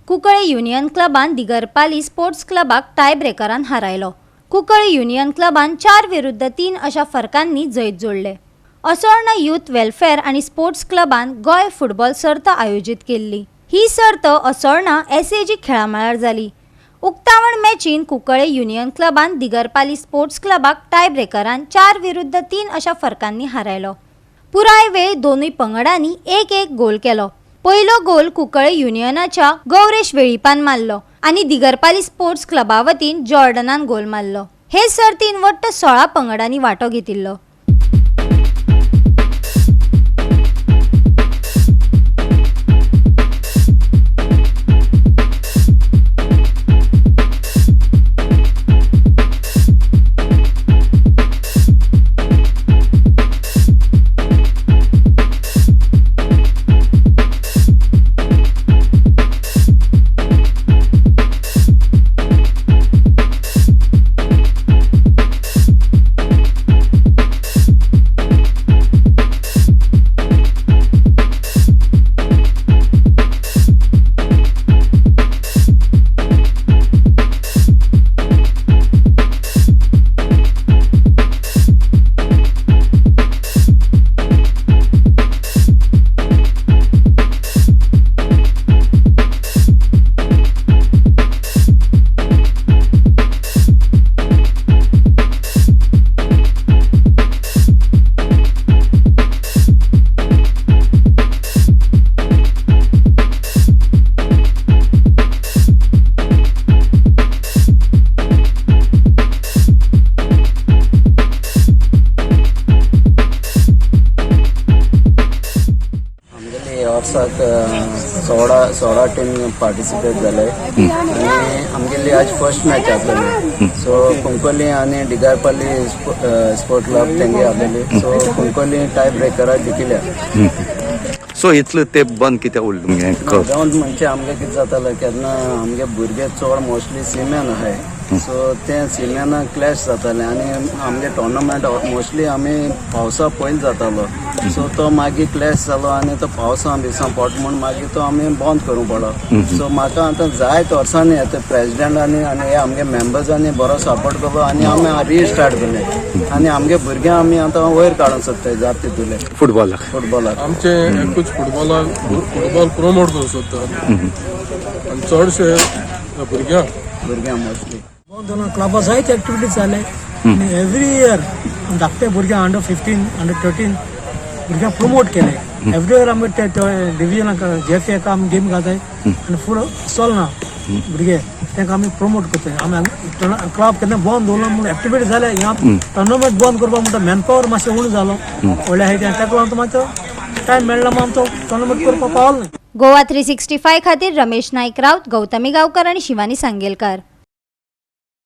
Cuncolim union क्लबान Digarpali sports क्लबाक tie ब्रेकरान हारायलो. कुंकळे युनियन क्लबान 4-3 अशा फरकांनी जैत जोडले. असोळणा यूथ वेलफेअर आनी स्पोर्ट्स क्लबान गोंय फुटबॉल सर्त आयोजीत केल्ली. ही सर्त असोळणा एसएजी खेळामळार जाली. उक्तावण मॅचीन कुंकळे युनियन क्लबान दिगरपाली स्पोर्ट्स क्लबाक टाय ब्रेकरान 4-3 अशा फरकांनी हारायलो. पुराय वेळ दोनूय पंगडांनी 1-1 गोल केलो. पयलो गोल कुंकळे युनियनाच्या गौरेश वेळीपान मारलो आनी दिगरपाली स्पोर्ट्स क्लबा वतीन जॉर्डनान गोल मारलो. हे सर्तीन वट्ट 16 पंगडांनी वांटो घेतिल्लो. वर्साक 16 टीम पार्टिसिपेट जाले आनी आमगेली आज फर्स्ट मॅच आसलेली. सो कुंकळ्ळी आनी डिगारपल्ली स्पोर्ट क्लब तेंगे आसलेली. सो कुंकळ्ळी टाय ब्रेकराक जिखल्या. सो इतलो तेप बंद कित्याक उरलो तुमगे? बंद म्हणजे आमगे कितें जातालें, केन्ना आमगे भुरगे चड मोस्टली सिमेन आहाय, सो ते सिमेना क्लॅश जाताले आनी आमगे टोर्नामेंट मोस्टली आमी पावसा पयलीं जातालो. सो तो मागीर क्लॅश जालो आनी तो पावसा बिसां पोट म्हूण मागीर तो आमी बंद करूंक पडलो. सो म्हाका आतां जायत वर्सांनी आतां प्रेजिडेंटांनी आनी हे आमगे मेंबर्सांनी बरो सपोर्ट केलो आनी आमी रिस्टार्ट केले आनी आमगे भुरग्यांक आमी आतां वयर काडूंक सोदताय जात तितूले फुटबॉलाक. फुटबॉलाक. आमचे एकूच फुटबॉलाक फुटबॉल प्रोमोट करूंक सोदता आनी चडशे भुरग्यांक भुरग्यांक मोस्टली. दोन क्लबा जायते एक्टिविटीज जाले आनी एवरी इयर धाकटे भुरग्यांक अंडर 15, अंडर 13 भुरग्यांक प्रमोट केले. एवरी इयर आमी ते डिविजनाक जेफेक आमी गेम घालताय आनी फुडें चलना भुरगे तांकां आमी प्रमोट करताय. आमी क्लब केन्ना बंद दवरलो म्हूण एक्टिविटी जाले. ह्या टुर्नामेंट बंद करपाक म्हणटा मॅन पावर मातशें उणें जालो व्हडले आहाय ते, ताका लागून मातसो टायम मेळ्ळा म्हूण आमचो टुर्नामेंट करपाक पावलो ना. गोवा 365 खातीर रमेश नाईक राऊत, गौतमी गावकर आणि शिवानी सांगेलकर.